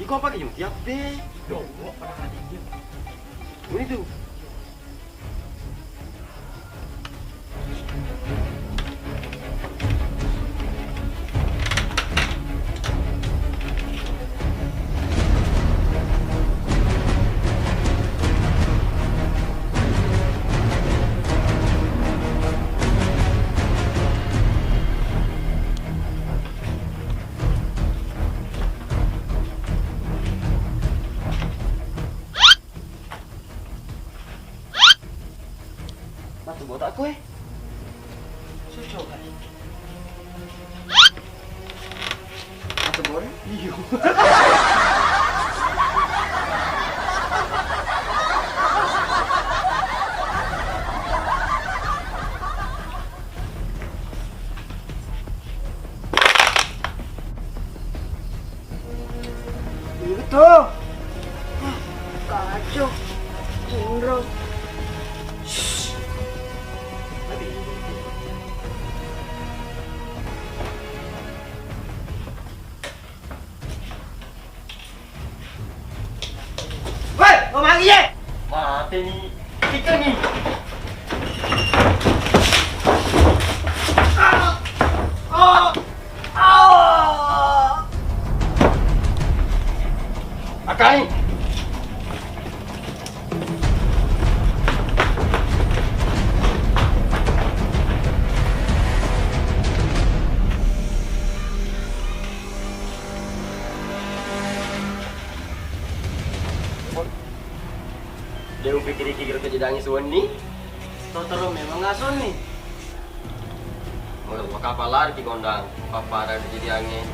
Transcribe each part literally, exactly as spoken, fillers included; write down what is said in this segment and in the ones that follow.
Kau pakai jong tiap deh. Dong, gua pernah ada dia. Ini tuh. Matu botakku, eh. Susu, kan? Matu bola? Iyo. Itu. Kacau. Jinro. Woi, mau manggil ye? Mati ni. Kita ni. Ah! Ah! Ah! Akai. De' upikiriki kiro kejadiangnge suwenni. Totoro memang asonni. Magello kapang lari ki kondang, pappada kejadiangnge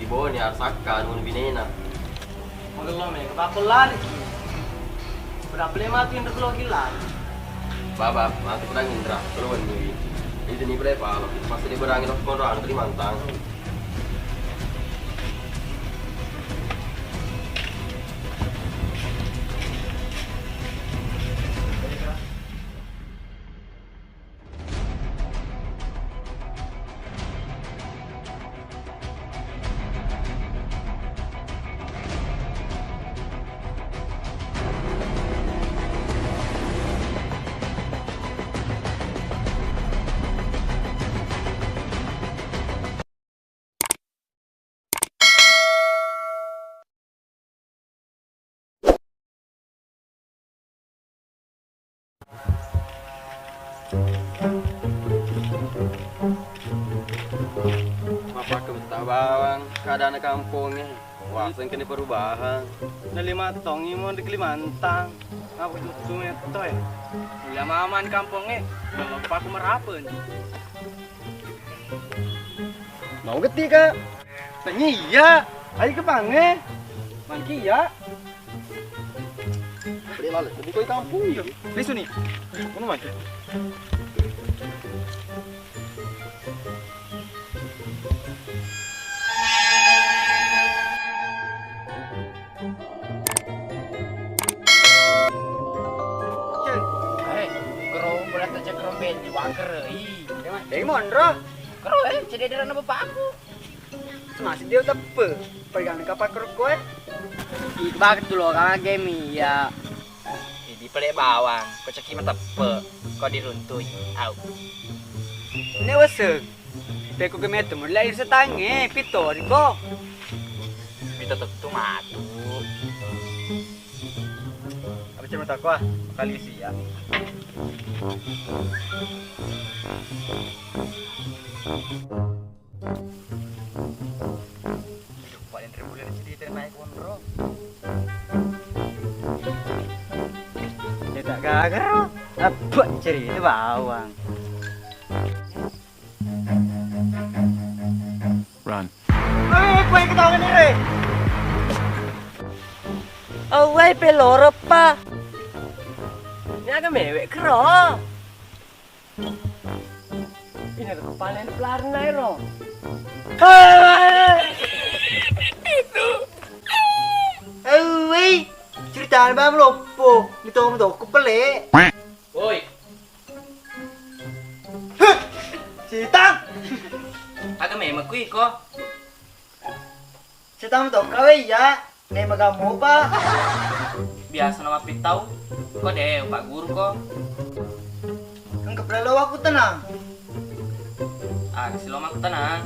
di Bone, Arsakka, anu binena. Magello mega pakko lari ki. Pada pale matu Indra, lo ki lari. Baba, matu pedang Indra, lo wenni wi. Itu ni pale palo, pas di berang itu kondang, tadi mantang. Mappakka betta bawang keadaan kampongnge. Wah, sengkeni perubahan. Na lima tongi mo di Kalimantan. Apa juttu metto e? Iya maman kampongnge. Kalau paku merapen. Mau geti, Kak? Tanya iya. Ayo ke pange. Mangki iya. Beli lalu, lebih koi kampung. Iya. Lisu nih. Mana maju? Eh, kero, bola tecek kero ben, waker, ih. Deng monro. Kero, eh, cedera na bapakku. Masih dia tepe. Pegang kapal kero koe. Ih, bagus tuh lo, kagak game ya. Idi pale bawang, ko ceki mateppe, ko diruntui. Au. Ne wese. Peko ke metu mulai setange, pitori ko. Pito tettu matu. Apa cuma takwa? Kali sia. Paling reguler cerita naik konro. Kita gagal ro. Apa cerita bawang? Run. Eh, kue ketahuan ini, Re. Awai peloro pa. Ini agak mewek kero. Ini kepala ini pelarna ero. Hei, cerita apa loppo? Itu om toko pele. Woi. Cerita. Aga memang kui ko. Cerita om toko ya. Ne magammo pa. Biasa na mappittau. Ko de, Pak Guru ko. Engka pura lo aku tenang. Ah, kasi lo makku tenang.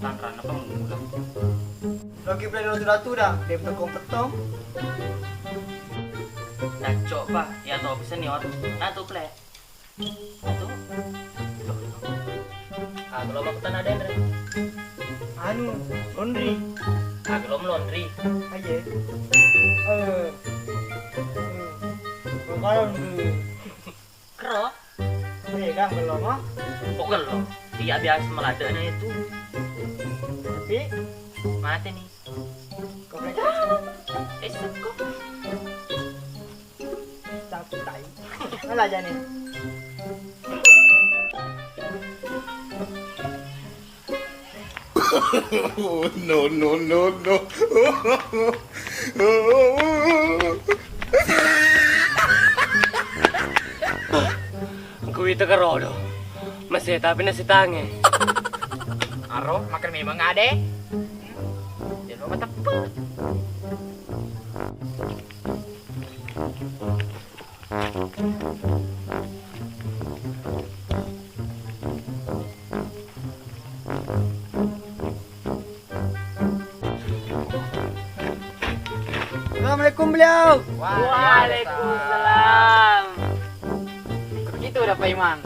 Tanranna pa mula. Loki pura lo tuda-tuda, de betul kompetong. Dacco pa, ya to senior. Nah, tuh, Ple. Atu. Aku lo makkutana denre. Anu, laundry. Aku lo melondri. Aje. Eh. Hmm. Lo laundry. Kero. Eh, kan belum, ah? Kok gelo? Iya, biasa meladekna itu. Tapi mati nih. Kok mereka? Eh, seko. Tapi tai. Mana aja nih? No, no, no, no. Kuwita karodo. Masih tapi nasi tange. Aro, makan memang ade. Jangan lupa tepuk. Assalamualaikum, beliau. Waalaikumsalam. Begitu udah, Pak Imang.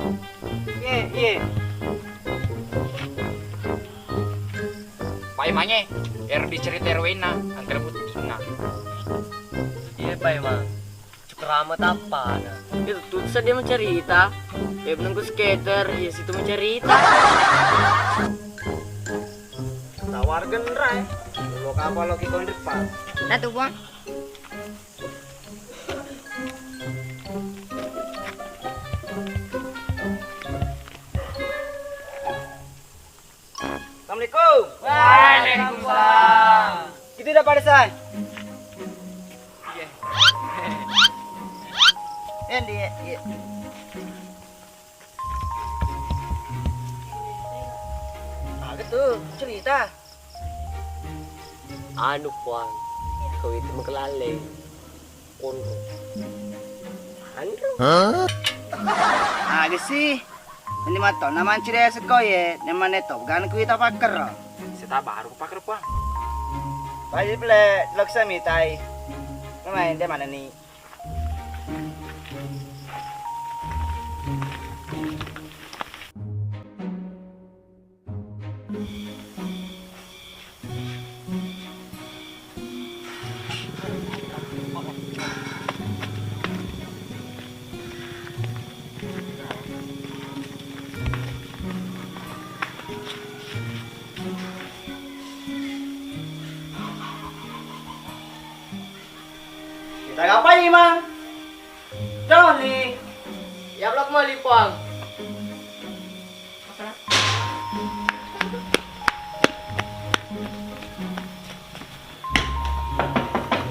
Iya, iya. Pak Imang, eh, R D cerita R W-na, angker butuh sungai. Iya, Pak Imang. Cukrama tappana. Itu tuh dia mencerita. Ya, benengku skater, ya situ mencerita. Tawar genrai. Lo kapal lo kikon depan. Nah, tuh, Bang. Assalamualaikum. Waalaikumsalam. Itu udah pada, say? Iya. Yang di, iya. Apa tuh? Cerita. Anu, Puang. Kau itu mengkelale. Konro. Anro. Hah? Aga sih? Ini matto, na manciri sekko ye, nemane to, gan kuita pakkero. Seta baru pakkero, Puang. Bayi pele, loksa mitai. Namain de mana ni? Kita ngapain, Mang? Joni. Ya, blok mau lipong.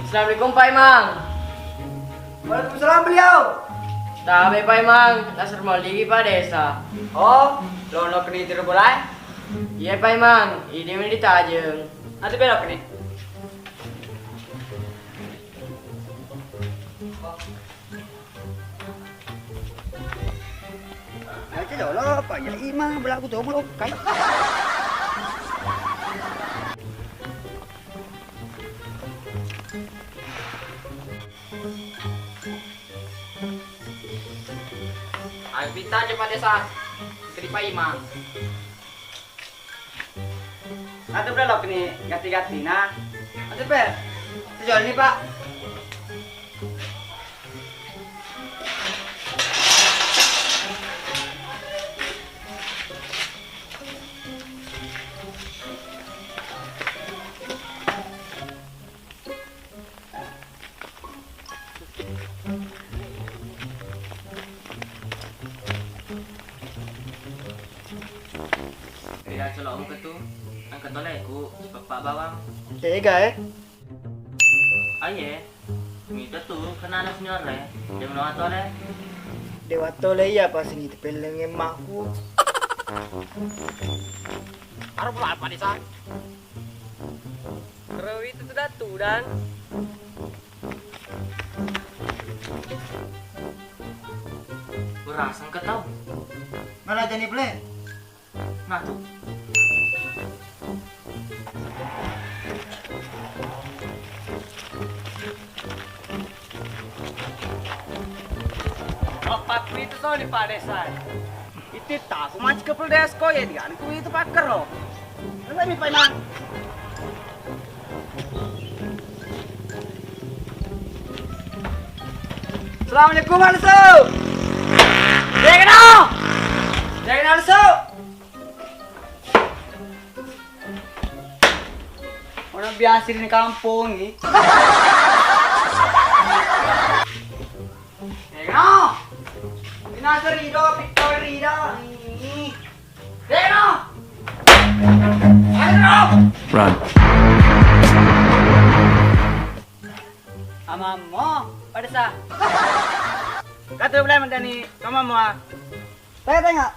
Assalamualaikum, Pak Imang. Waalaikumsalam, beliau. Tabe, Pak Imang, nasar mau ligi Pak Desa. Oh, lo no keni tiru bolai? Iya, Pak Imang, ini meni ditajeng. Nanti belok nih. Aja jolo apa ya ima belaku tuh belum kai. Ayo kita aja pada sa. Terima imang. Atu belok ni gati-gati na. Atu pe. Tujuan ni, Pak. Iya, celok engke tu. Engke tole ku sipeppa bawang. Tega, eh? Aye, mita tu kenana senior, eh. Dia menawa tole. Dewa tole iya pas ini peleng emakku. Aro pula apa nih, San? Kero itu tuh Tudan. Berasang ke tau. Malah jadi beli. Nah, tuh. Apa itu so di Pak Desa? Itu tak aku masih ke Pak Desa kok ya, dia itu itu paker loh. Nanti mi Pak Iman. Assalamualaikum, Alsu. Jangan, Alsu. Orang biasa di kampung ni. Eno! Ina Rido, Victor Rido. Ih. Eno! Ayo! Run. Amammu, pada sa. Katu belai mandani amammu, ah. Tengok, tengok.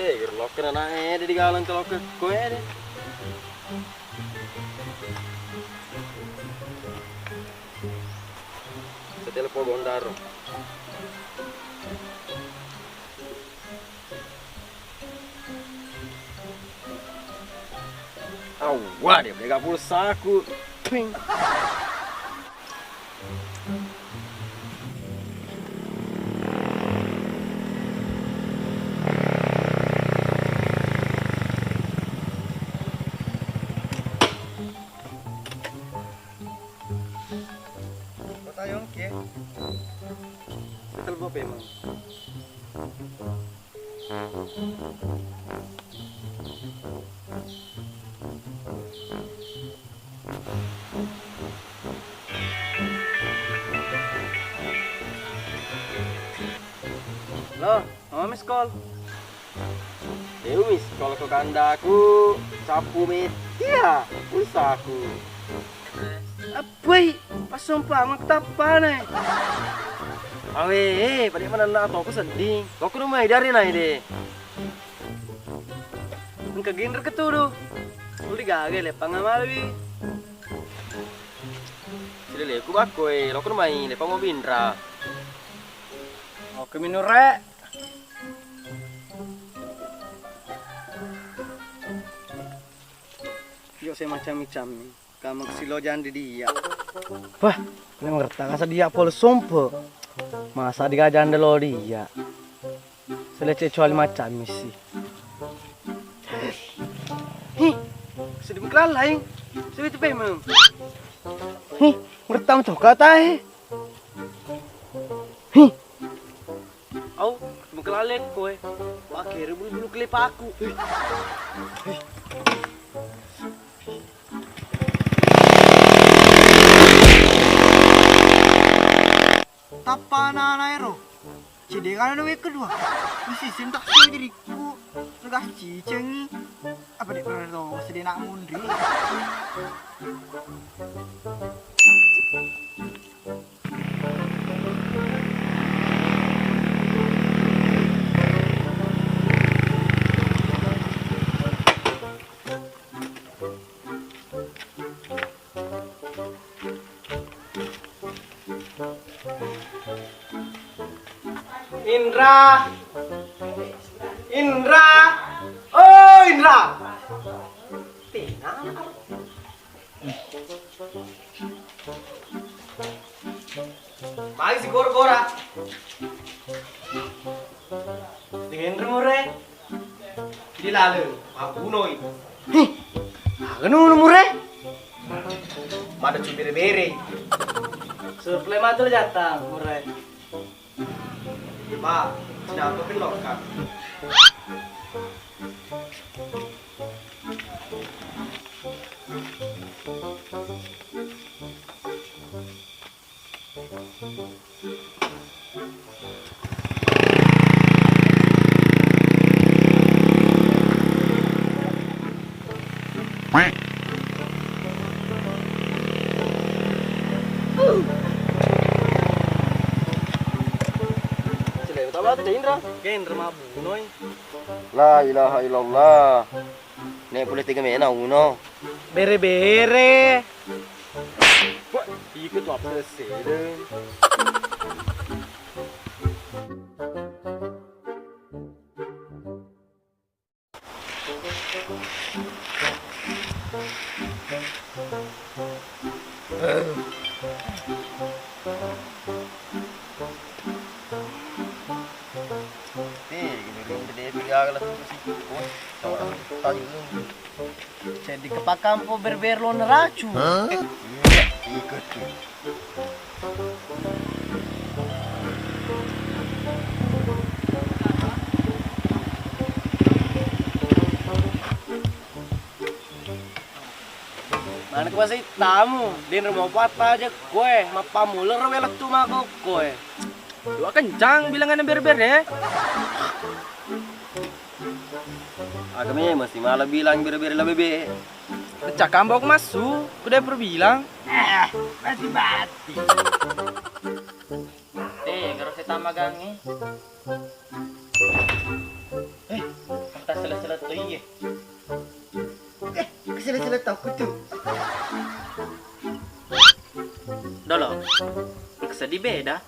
Eh, gerlokken ana'e de digalang kelokekko ede. Saya telepon Bondaro. Awwa, dia mega pulsaku. Ping. Kota Yongke. Betul, Bob, emang. Lo, mama miss call. Dewi miss call ko kandaku, cappu metti ya, pulsaku. Woi, passompang mattappana. Awe, eh, pada mana nak toko sedih. Toko rumah dari nai deh. Engka ginrek ketudu. Uli gaga le pangamalawi. Sile leku bakko, eh, loko rumah le pamo binra. Oke minum rek. Yo saya macam-macam nih. Kamu silojang di dia. Wah, ini ngerti kasa dia pol sompo. Masa digajang delo dia. Selece cuali macam misi. Hi, sedih kelal lain. Sebi tu pemeng. Hi, ngerti macam kata eh. Hi. Au, makelalen koe. Pakere bulu-bulu kelepaku. Tappa anak-anak ero. Cedekana dua kedua. Isi sentak sendiriku. Regas cicengi. Apa dek berarti sedih nak mundri. Indra. Indra. Oh, Indra. Tenang. Magi si gora-gora. Dengan mure. Di lalu, mabbunoi. Hi, aga nunu mure? Mada cubere-bere. Surplei matu jatang mure. Ma, siapa pelokka? Indra, Indra mabunoi. La ilaha illallah. Nek boleh tiga mena uno. Bere-bere. Wah, ikut apa sih? Jadi kepakang po berber lo neracu. Iya, ikut tuh. Mana kuasa tamu, den remo pata aja kue, mappamuler wela tu mako kue. Dua kencang bilangan berber ya. Agame masih malah bilang bere-bere lebih be. Cakam bawa masuk, kuda perbilang. Eh, masih mati. Eh, karo saya tamagangi. Eh, entah sela-sela tuh iya. Eh, kesela-sela tau kutu. Dolo, sedih beda.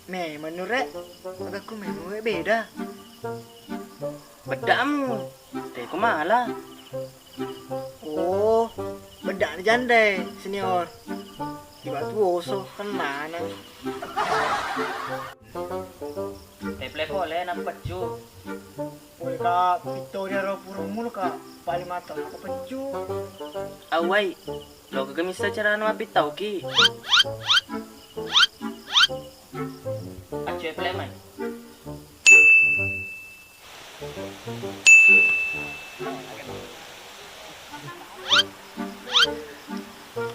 Me, menure, agakku menue beda. Beddamu, teko mala. Oh, bedda ni jande, senior. Tiba tuoso, kan mana? Teple pole, napeccu. Pole ka pitto dia ro purummu ka, paling mata napeccu. Awai, lo kagak bisa cara mappittauki. Accu e play mai.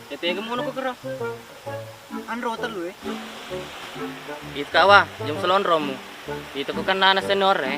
Tete kamu ngono ko kero. Anro telu e. Itu kawa, jam selonromu. Itu ko kan nana senior e.